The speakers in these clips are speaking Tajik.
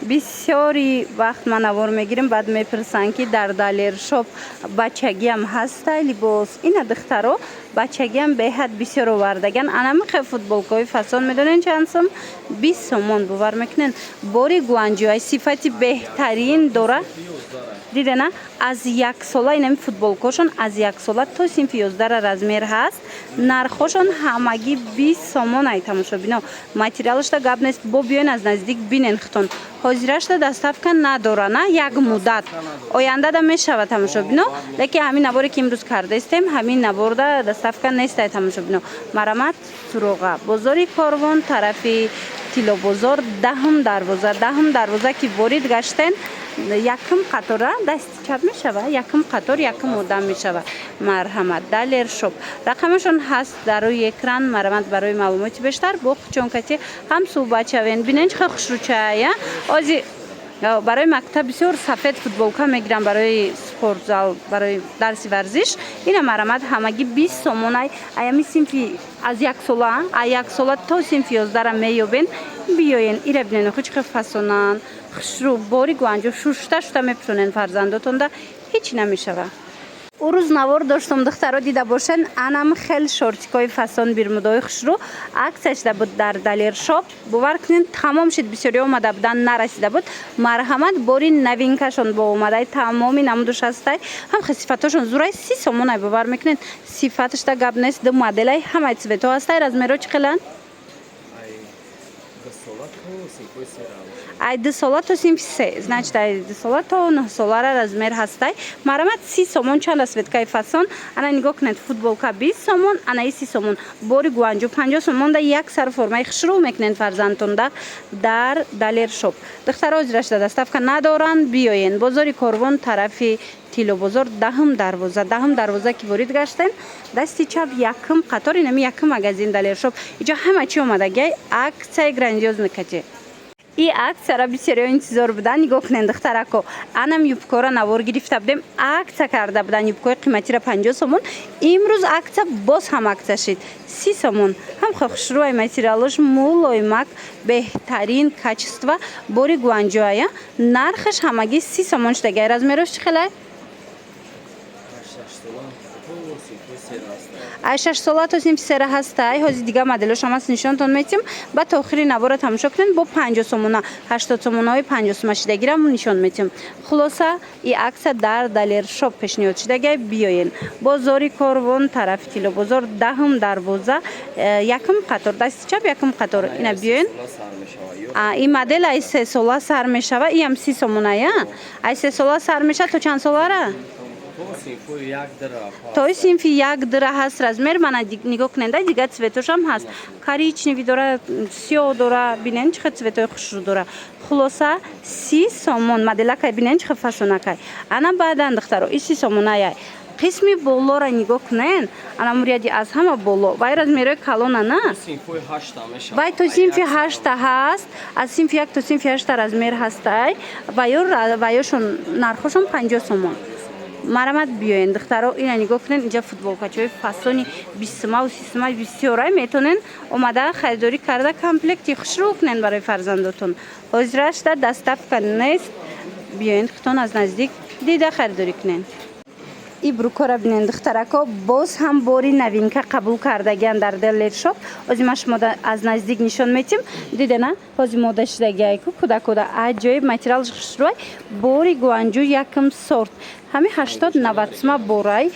Бисёри вақт ман навор мегирем, баъд мепурсанд, ки дар Далершоп бачагиам ҳаста либос. Ина, духтаро, бачагиам беҳад бисёр овардаган. Анами хел футболкаҳои фасон медонен чанд сум? 20 сомон, бовар мекунен? Бори Гуанҷоай, сифати беҳтарин дора. Дидена, аз яксола инами футболкошон, аз яксола то синфи 11-ра размер ҳаст. Нархошон ҳамагӣ 20 сомон. Ай, тамошобино, материалашда гап нест, бо биёен, аз наздик бинен худтон. Ҳозирашда доставка надора, на як муддат ояндада мешавад, тамошобино, лекин ҳамин наворе ки имрӯз кардаистем, ҳамин наворда доставка нест. Ай, тамошобино, марамат, суроға: бозори Корвон, тарафи Тиллобозор, даҳум дарвоза. Даҳум дарвоза ки ворид гаштен, якум қатора дасти чап мешава, якум қатор, якум одам мешава. Марҳамат, Далер Шоп, рақамашон ҳаст дар рӯи экран. Марҳамат, барои маълумоти бештар бо хучонкати ҳам суҳбат шавен. Бинен, чӣ хел хушрӯчая. Ози барои мактаб бисёр сафед футболка мегирам, барои спортзал, барои дарси варзиш. Ина, марҳамат, ҳамагӣ 20 сомонай. Аями синфи аз яксола, а яксола то синфи 11-ра меёбен. Биёен, ира бинен, ху чӣ хел фасонанд, хушрӯ, бори Гуанҷо, шушта шута мепӯшонен фарзандотонда, ҳеҷ намешава. Ӯ рӯз навор доштум, духтаро, дида бошен, анам хел шортикҳои фасон, бермудаҳои хушрӯ акция шуда буд дар Далер Шоп. Бовар кунед, тамом шуд, бисёриҳо омада буданд, нарасида буд. Марҳамат, бори новинкашон бо омадай, тамоми намудуш ҳастай, ҳам хел сифатҳошон зурай. 30 сомонай, бовар мекунед? Сифаташда гап нест. Ду моделай, ҳамаи цветҳо ҳастай. Размерҳо чӣ хеланд? Ай 2 сола то синфҳои сера. Ай 2 сола то синфи се, значит, ай 2 сола то 9 солара размер ҳастай. Марҳамат, 30 сомон. Чанд расцветкаи фасон. Ана, нигоҳ кунед, футболка 20 сомон, ана и 30 сомон, бори Гуанҷо. 50 сомонда як сар формаи хушрӯ мекунед фарзандтонда дар Далер Шоп. Духтаро, ҳозирашда доставка надоранд. Биёен, бозори Корвон, тарафи Тиллобозор, даҳум дарвоза. Даҳум дарвоза ки ворид гаштен, дасти чап, якум қатор, инами якум магазин Далер Шоп. Иҷо ҳама чи омадагиай, акцияи грандиозный кати. И акцияра бисёриҳо интизор буданд. Нигоҳ кунед, духтарако, анам юбкора навор гирифта будем, акция карда буданд, юбкои қиматира 50 сомон. Имрӯз акция, боз ҳам акция шид, 30 сомон. Ҳам хушрӯай, материалош мулоимак, беҳтарин качество, бори Гуанҷоая. Нархаш ҳамагӣ 30 сомон шудагай. Размерош чӣ хелай? 6 сола то синфҳои сера ҳастанд. Ай 6 сола то синфи сера ҳастай. Ҳозир дигар моделошам ҳаст, нишонтон метим. Ба то охири навора тамошо кунед. Бо 50 сомона, 80 сомонаҳои 50 сома шидагирам нишон метим. Хулоса, и акция дар Далер Шоп пешниҳод шидагай. Биёен, бозори Корвон, тарафи Тиллобозор, даҳум дарвоза, якум қатор, дасти чап, якум қатор. Ина, биёен. Сола сар мешавад ё? Ин модел ай 3 сола сар мешава, иам 30 сомоная. Ай 3 сола сар мешава то чанд солара? То синфҳои як дара. То синфи як дира ҳаст размер. Мана, нигоҳ кунед, дигар цветошам ҳаст, коричневый дора, сиёҳ дора. Бинен, чӣ хел цветои хушрӯ дора. Хулоса, 30 сомон. Моделакай бинен, чӣ хел фасонакай. Ана, баъдан, духтаро, и 30 сомонаяй. Қисми болоро нигоҳ кунен, ана муряди аз ҳама боло, вай размерои калона на. Синфҳои ҳашта мешавад. Вай то синфи ҳашта ҳаст, аз синфи як то синфи ҳашта размер ҳастай. Ваёшон нархошон 50 сомон. Марамат, биёен, духтаро. Ина нигоҳ кунед, инҷа футболкачаҳои фасони 20 сумаву 30 сума бисёрай. Метавонен омада, харидорӣ карда, комплекти хушрӯ кунен барои фарзандотон. Ҳозирашда доставка нест. Биёен, худтон аз наздик дида, харидорӣ кунен. И брюкора бинен, духтарако, боз ҳам бори новинка қабул кардагиан дар Далер Шоп. Ҳозир ман шумо аз наздик нишон метим. Дидена, ҳозир мода шидагиайку кӯдакода, аҷоиб материалш, хушрӯй, бори Гуанҷу, якм сорт. Ҳами 80-90 сума борай,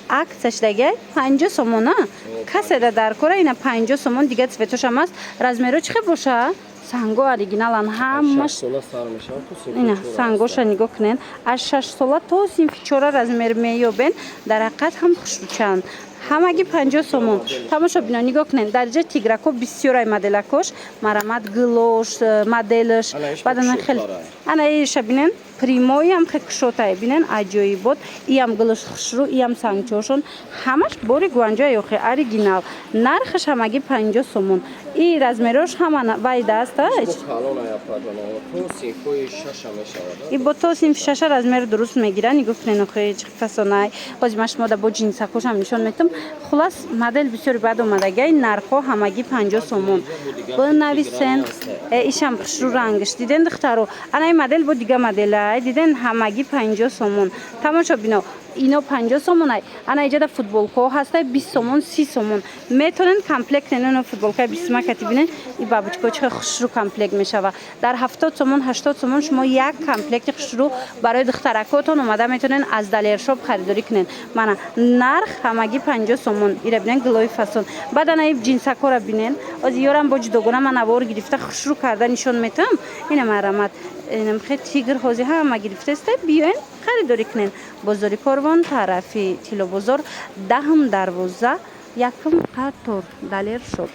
акция шидагиай, 50 сомона. Каседа дар кора, ина, 50 сомон. Дигар цветошам ҳаст. Размеро чӣ хел боша? Санго оригиналан ҳамаш. 6 сола сар мешавад то синфҳои Ина чора. Сангоша нигоҳ кунед, аз 6 сола то синфи чора размер меёбен. Дар ҳақиқат ҳам хушрӯчанд. Ҳамагӣ 50 сомон. Тамошобино, нигоҳ кунед, дар ҷа тиграко бисёрай, моделакош. Марамат, гилош, моделш. Ана иш Баъд ана хел кушодтара. Ана иша бинен. Прямой ам хе кушотае, бинен, аҷоибот. Иам гулш хушрӯ, иам сангчошон ҳамаш бори Гуанҷоа ёхе, оригинал. Нархаш ҳамагӣ 50 сомон. И размерош ҳама вайда аст. То синфҳои шаша мешавад. И бо то синфи шаша размер дуруст мегира. Нигоҳ кунен, охе, чӣ фасонай. Ҳозир ман шумо да бо ҷинсакошам нишон метам. Хулас, модел бисёри бад омадагай. Нархҳо ҳамагӣ 50 сомон. Бинависен. Ишам хушрӯ, рангаш диден, духтаро. Ана ин модел бо дига моделай, диден, ҳамагӣ 50 сомон. Тамошо бино, ино 50 сомонай. Ана иҷода футболкаҳо ҳастай, 20 сомон, 30 сомон. Метавонен комплект ино футболкаи бисма кати. Бинен, и бабочка чӣ хушрӯ комплект мешава. Дар 70 сомон, 80 сомон шумо як комплекти хушрӯ барои духтаракотон омада метавонен аз Далершоп харидорӣ кунен. Мана, нарх ҳамагӣ 50 сомон. Ира бинен, гулои фасон. Баъд ана и ҷинсакҳоро бинен. Ози ёрам бо ҷудогона ман навор гирифта, хушрӯ карда нишон метавам. Ина, марамат, инамхе тигр ҳозир ҳама гирифтаста. Биёен, харидорӣ кунен. Бозори Корвон, тарафи Тиллобозор, даҳум дарвоза, якум қатор, Далер Шоп.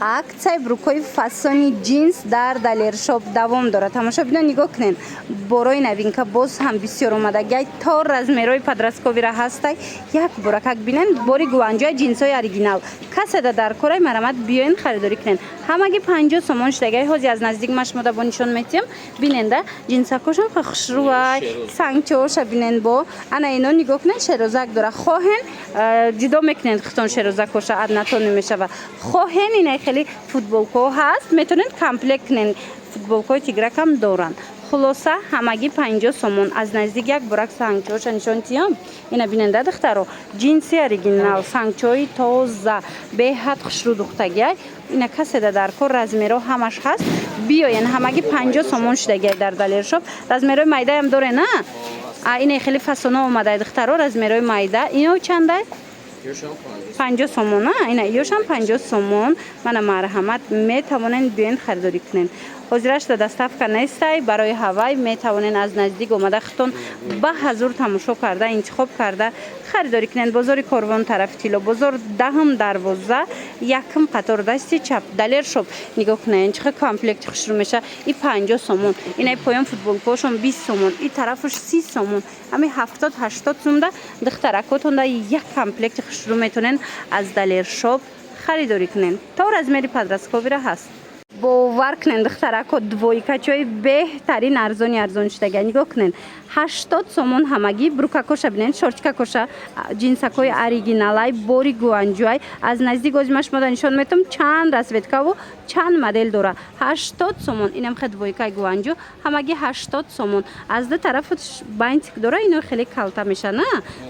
Аксияи брюкои фасони ҷинс дар Далершоп давом дорад. Тамошо бино, нигоҳ кунен, борои новинка боз ҳам бисёр омадагай, то размерҳои подростковыйра ҳастай. Як боракак бинен, бори Гуанҷои, ҷинсҳои оригинал. Каседа дар корай, марамат, биёен, харидорӣ кунен. Ҳамагӣ 50 сомон шудагай. Ҳозир аз наздик ма шумо да бо нишон метиҳам. Биненда, ҷинсакошам хушрӯай, сангчаоша бинен. Бо ана ино нигоҳ кунен, шерозак дора. Хоҳен, ҷудо мекунен хитон, шерозакоша однотонный мешава. Хоҳен, ина хеле футболкаҳо ҳаст, метавонед комплект кунен. Футболкаҳои тигракам доранд. Хулоса, ҳамагӣ 50 сомон. Аз наздик як бурак сангчаоша нишон тиём. Ина биненда, духтаро, ҷинси оригинал, сангчаҳои тоза, беҳад хушрӯ духтагиай. Ина каседа дар кор, размерҳо ҳамаш ҳаст, биёен. Ҳамагӣ 50 сомон шудагиай дар Далершоп. Размерҳои майдаям доре на? Ина хеле фасоно омадай, духтаро, размерҳои майда. Ино чандай? 50 сомон. Ина ёшам 50 сомон. Мана, марҳамат, метавонен биёен, харидорӣ кунен. Ҳозирашда доставка нестай. Барои ҳавай метавонен аз наздик омада, хитон ба ҳазур тамошо карда, интихоб карда, харидорӣ кунен. Бозори Корвон, тарафи Тиллобозор, даҳум дарвоза, якум қатор, дасти чап, Далер Шоп. Нигоҳ кунен, чӣ комплекти хушрӯ меша. И 50 сомон, инаи поён футболкаҳошон 20 сомон, и тарафаш 30 сомон. Ҳами 70-80 сумда духтаракотонда як комплекти хушрӯ метавонен аз Далер Шоп харидорӣ кунен. То размери подростковыйра ҳаст. Бовар кунен, духтарако, двойкачои беҳтарин, арзони арзон шудага. Нигоҳ кунен, 80 сомон ҳамагӣ. Брюкакоша бинен, шортикакоша, ҷинсакҳои оригиналай, бори Гуанҷуай. Аз наздик ози ма шумода нишон метавам, чанд расцветкаву чанд модел дора. 80 сомон. Инам хе двойкаи Гуанҷу, ҳамагӣ 80 сомон. Аз ду тараф бантик дора. Ино хеле калта меша на,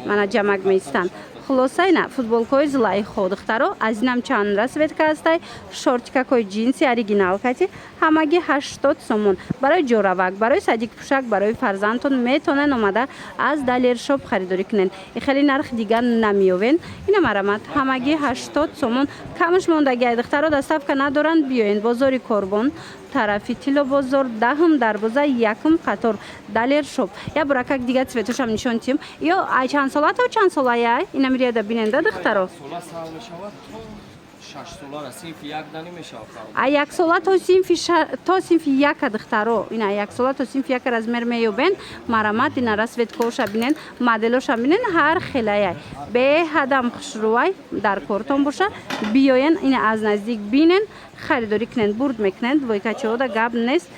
мана, ҷамак меистанд. Хулоса, ина футболкаҳои Зулайхо, духтаро, аз инам чанд расцветка ҳастай. Шортикакҳои ҷинси оригинал кати, ҳамагӣ 80 сомон. Барои ҷоравак, барои садик пӯшак, барои фарзандтон метавонен омада аз Далершоп харидорӣ кунен. И хеле нарх дигар намеёвен. Ина, марамат, ҳамагӣ 80 сомон. Камш мондагиай, духтаро, доставка надоранд. Биёен, бозори Корбон, тарафи Тиллобозор, даҳум дарвоза, якум қатор, Далер Шоп. Я буракак дига цветошам нишон тиҳем. Ё ай чанд сола то чанд солая? Ина мирияда биненда, духтаро. Сола сар мешавад то 6 солара, синфи як дани мешавад. А 1 сола то синфи яка, духтаро. Ина 1 сола то синфи яка размер меёбен. Марамат, ина расцветкоша бинен, моделоша бинен, ҳар хелаяй, беҳадам хушрӯвай. Дар кортон боша, биёен, ина аз наздик бинен, харидорӣ кунен, бурд мекунен. Двойкачаода гап нест,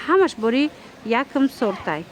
ҳамаш бори якм сортай.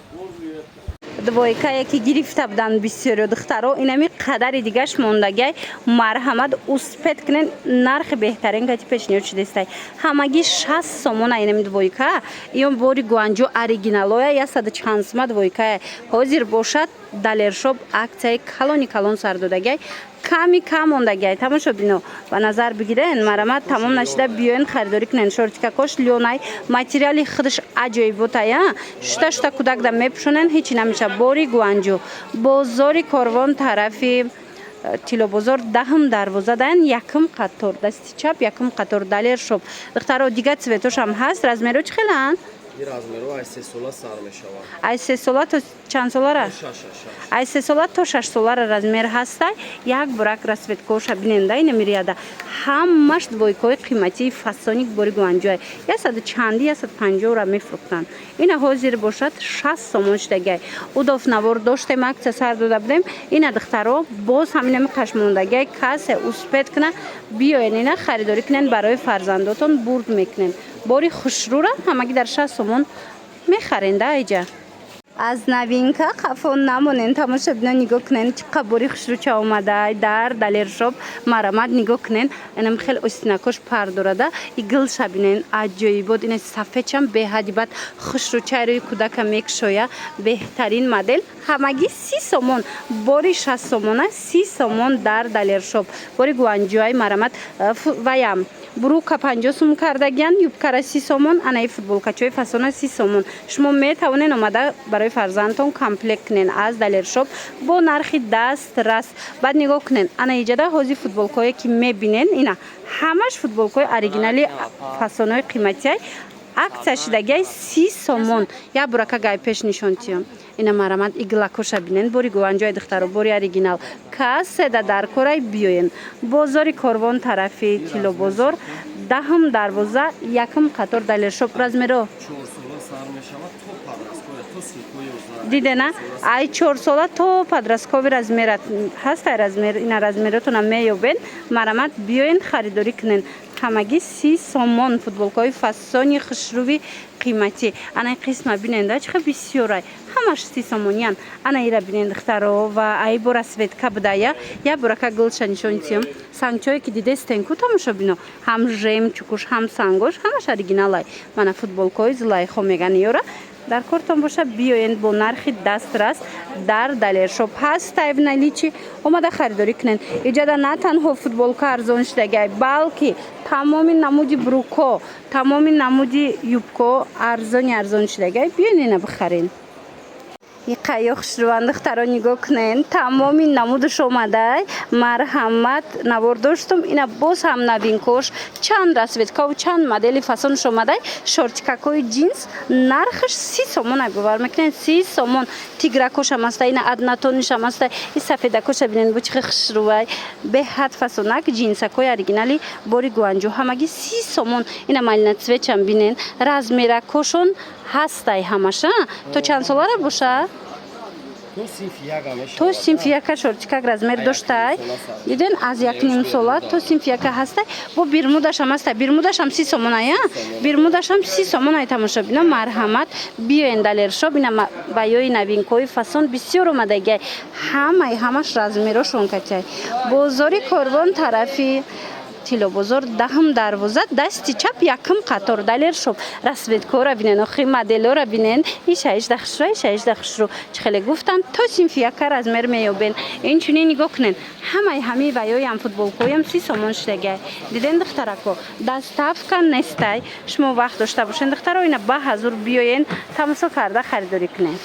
Двойкае ки гирифта буданд бисёриё, духтаро, инами қадари дигаш мондагиай. Марҳамат, успеть кунен, нархи беҳтарин кати пешниҳод шудестай. Ҳамагӣ 60 сомона инами двойка. Иён бори Гуанҷо, оригиналоя, яксаду чанд сума двойкая. Ҳозир бошад, Далершоп аксияи калони калон сар додагиай, ками кам мондагиай. Тамошо бино, ба назар бигирен. Марамат, тамом нашида биёен, харидорӣ кунен. Шортикакош лёнай, материали худаш аҷоиботая. Шута шута кӯдакда мепӯшонен, ҳечи намеша. Бори Гуанҷо, бозори Корвон, тарафи Тиллобозор, даҳум дарвоза даян, якум қатор, дасти чап, якум қатор, Далер Шоп. Духтаро, дига цветошам ҳаст. Размеро чӣ хеланд? Ин размерҳо аз 3 сола сар мешавад. Аз 3 сола то чанд солара? Шаш. Аз 3 сола то 6 солара размер ҳастай. Як бурак расцветкоша биненда, ина мириада ҳамаш двойкаҳои қиматии фасоник, бори Гуанҷоай. Яксаду чанди, 150-ра мефурӯхтанд, ина ҳозир бошад 60 сомон шудагиай. Удоф навор доштем, акция сар дода будем. Ина, духтаро, боз ҳаминами қашмондагиай. Касе успеть куна, биёен, ина харидорӣ кунен барои фарзандотон, бурд мекунен. Бори хушрӯра ҳамагӣ дар 60 сомон мехарен да айҷа. Аз новинка қафо намонен, тамошобино. Нигоҳ кунен, чӣ қа бори хушрӯча омада дар Далершоп. Марамат, нигоҳ кунен, инам хеле остинакош пар дорада. И гилша бинен, аҷоибот. Ина сафедчам беҳади бад хушрӯчаи рӯи кӯдака мекушоя. Беҳтарин модел, ҳамагӣ 30 сомон. Бори 60 сомона, 30 сомон дар Далершоп. Бори Гуанҷоай, марамат. Ваям брука 50 сум кардагиян, юбкара 30 сомон, анаи футболкачои фасона 30 сомон. Шумо метавонед омада барои фарзандтон комплект кунен аз Далершоп бо нархи дастрас. Баъд нигоҳ кунен, ана иҷада ҳозир футболкое ки мебинен, ина ҳамаш футболкои оригинали, фасонои қиматиай, акция шидагиай, 30 сомон. Як бурака гай пеш нишон тиём. Ина, марамат, иглакоша бинен, бори Гуанҷои, духтаро, бори оригинал. Каседа дар корай, биёен. Бозори Корвон, тарафи Тиллобозор, даҳум дарвоза, якум қатор, Далершоп. Размеро? 4 сола сар мешавад то подростковый, то синфҳои 11. Дидена, ай 4 сола то подростковый размера ҳастай. Размер, ина размеротона меёбен. Марамат, биёен, харидорӣ кунен. Ҳамагӣ 30 сомон футболкаҳои фасони хушрӯви қиматӣ. Ана қисма биненда, чӣ хел бисёрай, ҳамаш 30 сомониян. Ана ира бинен, духтаро, ва ай бора светка будая. Як борака гулша нишон тиём. Сангчое ки дидестен ку, тамошобино, ҳам жемчугуш, ҳам сангош, ҳамаш оригиналай. Мана футболкаҳои Зулайхо меган ёра. Дар кортон боша, биёен, бо нархи дастрас дар Далершоп ҳастай в наличии, омада харидорӣ кунед. Иҷада на танҳо футболка арзон шудагиай, балки тамоми намуди бруко, тамоми намуди юбко арзони арзон шудагиай. Биёен, ина бихарен. Иқайё хушрӯванд, духтаро, нигоҳ кунен, тамоми намудаш омадай. Марҳамат, навор доштум, ина боз ҳам новинкош, чанд расцветкаву чанд модели фасонаш омадай. Шортикакҳои ҷинс нархаш 30 сомон ай, бовар мекунед, 30 сомон. Тигракошам аста, ина однотонишам аста. И сафедакоша бинен, бо чӣ хушрӯвай, беҳад фасонак. Ҷинсакҳои оригинали бори Гуанҷо ҳамагӣ 30 сомон. Ина малина цветчам бинен, размеракошон ҳастай ҳамаша. То чанд солара боша? То синфи яка мешавад. То синфи яка шортикак размер доштай. Диден, аз 1,5 сола то синфи яка ҳастай. Бо бермудашам ҳастай, бермудашам 30 сомоная, бермудашам 30 сомонай. Тамошобино, марҳамат, биёен Далершоп. Ина баёи новинкҳои фасон бисёр омадагиай, ҳамаи ҳамаш размерошон катяй. Бозори Корвон, тарафи Тиллобозор, даҳум дарвоза, дасти чап, якум қатор, Далершоп. Расцветкора бинен, охи моделора бинен. Ишаишда хушрӯ, ишаишда хушрӯ. Чӣ хеле гуфтанд, то синфи яка размер меёбен. Инчунин нигоҳ кунен, ҳамаи ҳамаи ваёям футболкоям 30 сомон шудагиай. Диден, духтарако, доставка нестай. Шумо вақт дошта бошен, духтаро, ина ба ҳазур биёен, тамошо карда харидорӣ кунен.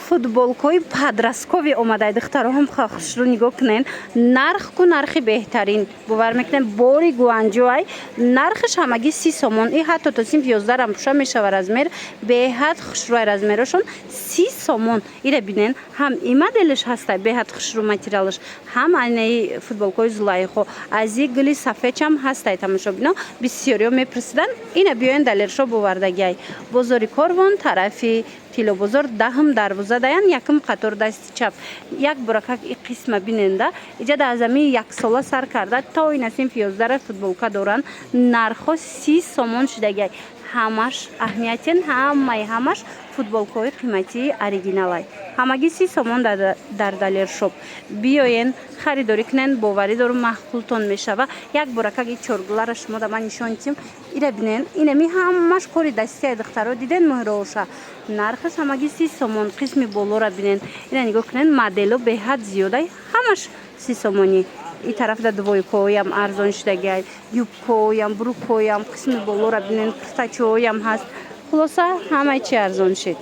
Футболкҳои подростковый омадай, духтаро, ҳам хушрӯ, нигоҳ кунен. Нарх ку, нархи беҳтарин, бовар мекунем, бори Гуанҷоай, нархаш ҳамагӣ 30 сомон. И ҳатто то синфи 11-ам пӯша мешава размер, беҳад хушрӯай размерошон, 30 сомон. Ира бинен, ҳам и моделш ҳастай, беҳад хушрӯ материалаш, ҳам айнаи футболкҳои Зулайхо аз и гули сафедчам ҳастай. Тамошобино, бисёриё мепурсиданд, ина биёен, Далершоп овардагиай. Бозори Корвон, тарафи Тиллобозор, даҳум дарвоза даян, якум қатор, дасти чап. Як буракак и қисма биненда, иҷада аз ами 1 сола сар карда то ина синфи 11-ра футболка доранд. Нархҳо 30 сомон шудагиай. Ҳамаш аҳамиятен, ҳамаи ҳамаш футболкаҳои қиматии оригиналай, ҳамагӣ 30 сомон дар Далершоп. Биёен, харидорӣ кунен, боварӣ дорум, маъқултон мешава. Як боракак и чоргулара шумо да ман нишон тим. Ира бинен, инами ҳамаш кори дастияи, духтаро, диден мӯҳроша, нархаш ҳамагӣ 30 сомон. Қисми болора бинен, ина нигоҳ кунен, модело беҳад зиёдай, ҳамаш 30 сомонӣ. И тарафда двойкаҳоям арзон шудагиай, юбкаҳоям, брукҳоям. Қисми болора бинен, куртачаҳоям ҳаст. Хулоса, ҳамаи чи арзон шид.